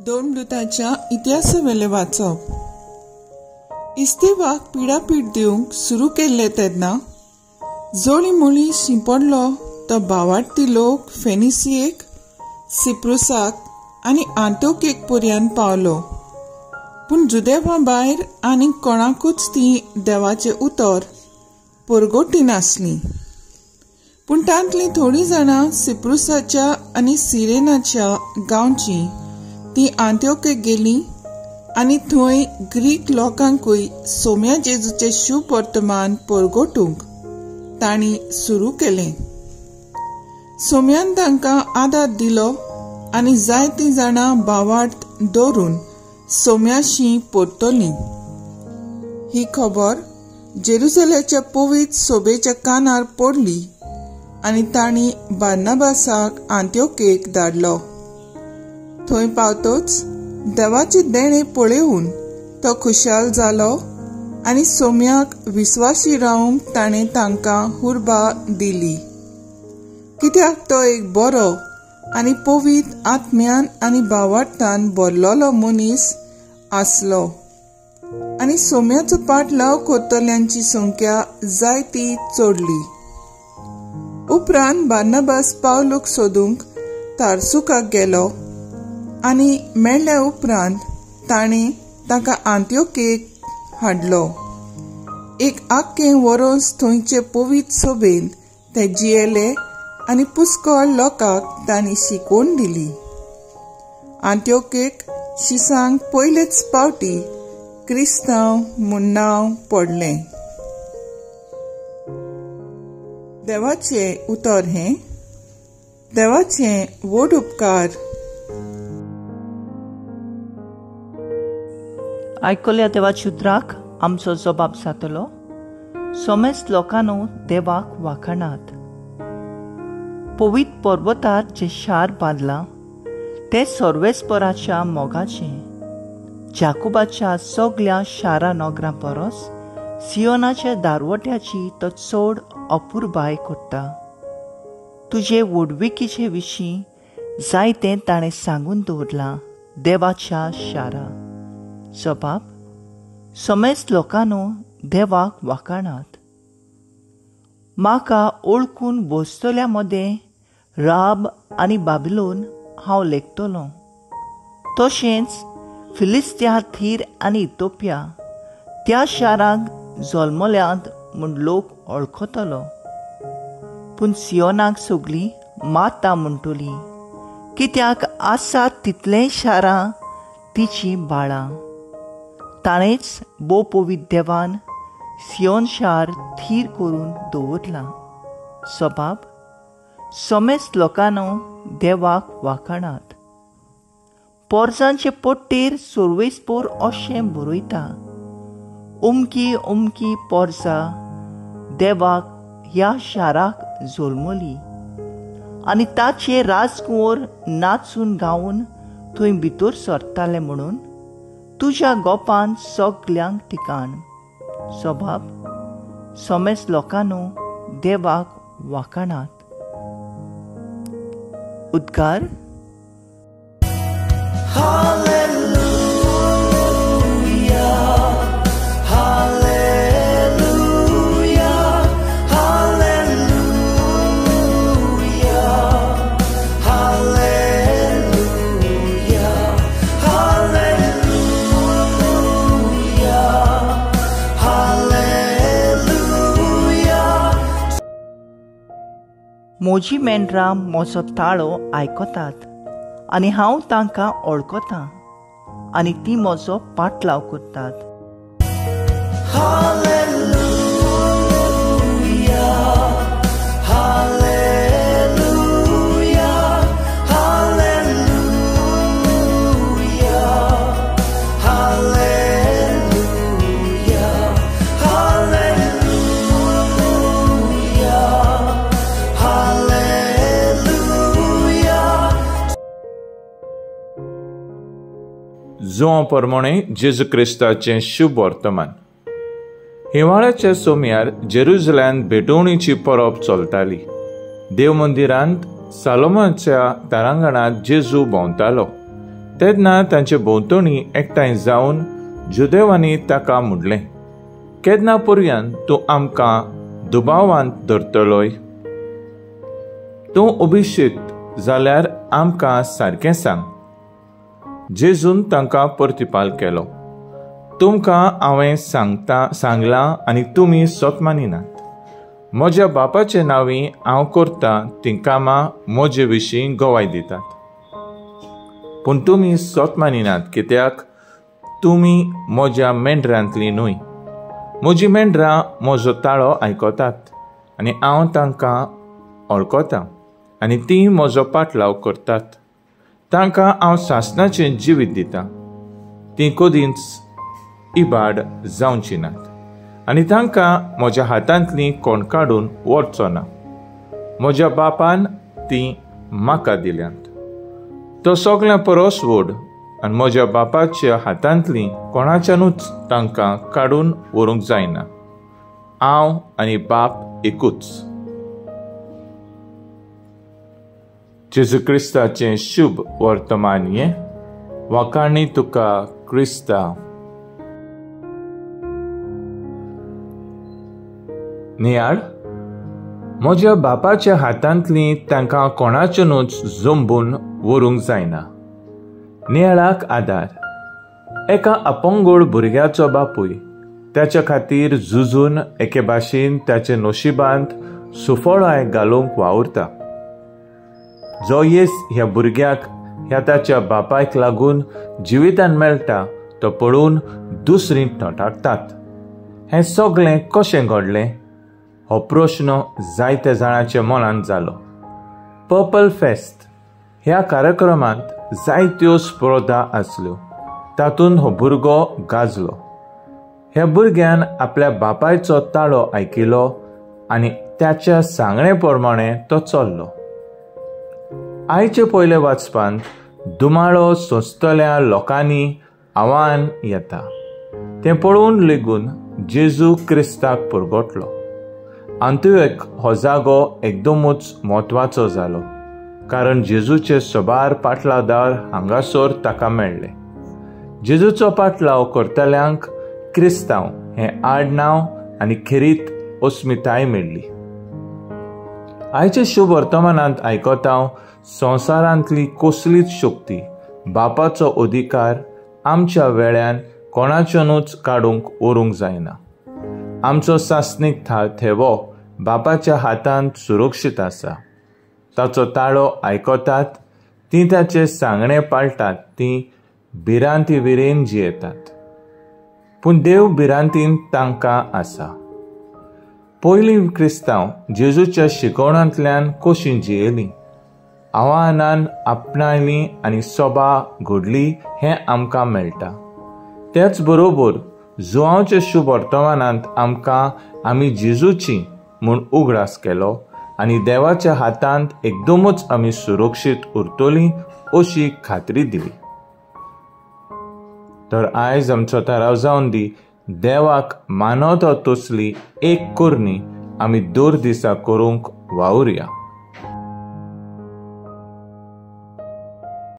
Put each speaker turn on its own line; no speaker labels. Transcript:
दोन दुताच्या इतिहासावेलें वाचप. इस्तेवाक पिडापीड दिवंक सुरू केल्ले तेन्ना जोळी मोळी शिंपडलो तो भावार्थी लोक फेनिसियेक, सिप्रुसाक आनी आंतोकेक पर्यंत पावलो. पूण जुदेवा भायर आनी कोणाकूच ती देवाचें उतर परगोटी नासली. पूण तांतलीं थोडीं जाणां सिप्रुसाच्या आनी सिरेनाच्या गांवची ती आंत्योकेक गेली आनी थंय ग्रीक लोकांकूय सोम्या जेजूचें शुभ वर्तमान परगटूंक तांणी सुरू केलें. सोम्यान तांकां आदार दिलो आनी जायतीं जाणां भावार्थ दवरून सोम्याशी परतलीं. ही खबर जेरुजलेच्या पवित्र सोबेच्या कानार पडली आनी तांणी बार्नाबासाक आंत्योकेक धाडलो. थंय पावतोच देवाचे देणे पळोवन तो खुशाल जालो आनी सोम्याक विस्वासी रावंक ताणें तांकां हुर्बा दिली. कित्याक तो एक बरो आनी पवित्र आत्म्यान आनी भावार्थान भरलेलो मनीस आसलो आनी सोम्याचो पाटलाव करतल्यांची संख्या जायती चडली. उपरांत बार्नाबास पावलूक सोदूंक तारसुकाक गेलो आनी मेळ्ळ्या उपरांत ताणें ताका आंत्योकेक हाडलो. एक आख्खें वरोस थंयचे पवित्र सोबेन ते जियेले आनी पुस्कळ लोकांक तांणी शिकोवन दिली. आंत्योकेक शिसांक पयलेच पावटी क्रिस्तांव म्हूण नांव पडलें. देवाचें उतर हें. देवाचें व्हड उपकार.
आयकल्या देवाच्या उतराक आमचो जबाब जातलो. समेस्त लोकांनो देवाक वाखाणात. पवित्र पर्वतार जें शार बांदलां तें सर्वेस्पराच्या मोगाचें. जाकोबाच्या सगल्या शारा नगरां परस सियोनाच्या दारवट्याची तो चड अपुरबाय करता. तुजे व्हडविकेचे विशीं जायतें ताणें सांगून दवरलां देवाच्या शारा. जबाब समेस्त लोकांनो देवाक वाखाणात. म्हाका ओळखून बसतल्या मदें राब आनी बाबिलोन हांव लेखतलो. तशेंच फिलिस्त्या, थीर आनी इतोपिया त्या शारांक जल्मल्यांत म्हूण लोक वळखतलो. पूण सियोनाक सगळीं माता म्हणटली, कित्याक आसात तितलें शारां तिचीं बाळां. ताणेंच भोव पवित्र देवान सियोन शार थीर करून दवरलां. सबाब समेस्त लोकांनो देवाक वाखाणात. पोरसांचे पट्टेर सर्वेस्पोर अशें बरयता, उमकी उमकी पोरसा देवाक ह्या शाराक जल्मली आनी ताचे राजकुंवर नाचून गावन थंय भितर सरताले म्हणून तुज्या गोपान सगल्यांक ठिकाण. सबाब समेस्त लोकांनो देवाक वाखाणात. उद्गार. म्हजी मेंढरां म्हजो ताळो आयकतात आनी हांव तांकां वळखतां आनी ती म्हजो पाटलाव करतात.
Hallelujah. जुवां प्रमाणे जेजू क्रिस्ताचें शुभ वर्तमान. हिवाळ्याच्या सोमयार जेरुजल्यान भेटवणीची परब चलताली. देव मंदिरांत सालोमाच्या तारांगणांत जेजू भोंवतालो तेन्ना तांचे भोंवतणी एकठांय जावन जुदेवांनी ताका म्हणलें, केन्ना पर्यंत तूं आमकां दुबावांत धरतलोय? तूं अभिषेक जाल्यार आमकां सारकें सांग. जेजून तांकां प्रतिपाल केलो, तुमकां हांवें सांगलां आनी तुमी सत मानिनात. म्हज्या बापाचे नांवी हांव करता तीं कामां म्हजे विशीं गवाय दितात, पूण तुमी सत मानिनात कित्याक तुमी म्हज्या मेंढरांतली न्हय. म्हजी मेंढरां म्हजो ताळो आयकतात आनी हांव तांकां वळखतां आनी तीं म्हजो पाटलाव करतात. तांकां हांव सासणाचें जिवीत दितां, तीं कदींच इबाड जावची नात आनी तांकां म्हज्या हातांतली कोण काडून व्हरचो ना. म्हज्या बापान तीं म्हाका दिल्यांत. तो सगळ्यां परस व्हड आनी म्हज्या बापाच्या हातांतली कोणाच्यानूच तांकां काडून व्हरूंक जायना. हांव आनी बाप एकूच. जेजू क्रिस्ताचें शुभ वर्तमान हें. वाखाणी तुका क्रिस्ता. नियाळ, म्हज्या बापाच्या हातांतली तांकां कोणाच्यानूच जंबून व्हरूंक जायना. नियाळाक आदार. एका अपंगूळ भुरग्याचो बापूय ताच्या खातीर झुजून एके भाशेन ताचे नशिबांत सुफळाय घालूंक वावुरता. जो येस ह्या भुरग्याक ह्या ताच्या बापायक लागून जिवितान मेळटा तो पळोवन दुसरी थटाकतात. हें सगळें कशें घडलें हो प्रश्न जायते जाणांच्या मनांत जालो. पर्पल फेस्त ह्या कार्यक्रमांत जायत्यो स्पर्धा आसल्यो, तातूंत हो भुरगो गाजलो. ह्या भुरग्यान आपल्या बापायचो ताळो आयकिलो आनी त्याच्या सांगणे प्रमाणे तो चल्लो. आयचे पयले वाचपांत दुमाळो सोंसतल्या लोकांनी आव्हान येता तें पळोवन लेगून जेजू क्रिस्ताक पुरगटलो. आंतुयक हो जागो एकदमूच म्हत्वाचो जालो, कारण जेजूचे सबार पाटलावदार हांगासर ताका मेळ्ळे. जेजूचो पाटलाव करतल्यांक क्रिस्तांव हें आडनांव आनी खेरीत अस्मिताय मेळ्ळी. आयचे शुभ वर्तमानांत आयकता संवसारांतली कसलीच शक्ती बापाचो अधिकार आमच्या वेळान कोणाच्यानूच काडूंक व्हरूंक जायना. आमचो सासणीक थेवो बापाच्या हातांत सुरक्षीत आसा. ताचो ताळो आयकतात, तीं ताचे सांगणे पाळटात, तीं भिरांती विरेन जियेतात. पूण देव भिरांतीन तांकां आसा. पयलीं क्रिस्तांव जेजूच्या शिकवणांतल्यान कशीं जियेलीं, आव्हानान आपणायलीं आनी सोबा घडली हें आमकां मेळटा. तेच बरोबर जुवांवच्या शुभ वर्तमानांत आमकां आमी जेजूची म्हूण उगडास केलो आनी देवाच्या हातांत एकदमूच आमी सुरक्षीत उरतलीं अशी खात्री दिली. तर आयज आमचो थाराव जावन दी, देवाक मानवता तसली एक करणी आमी दर दिसा करूंक वावुरया.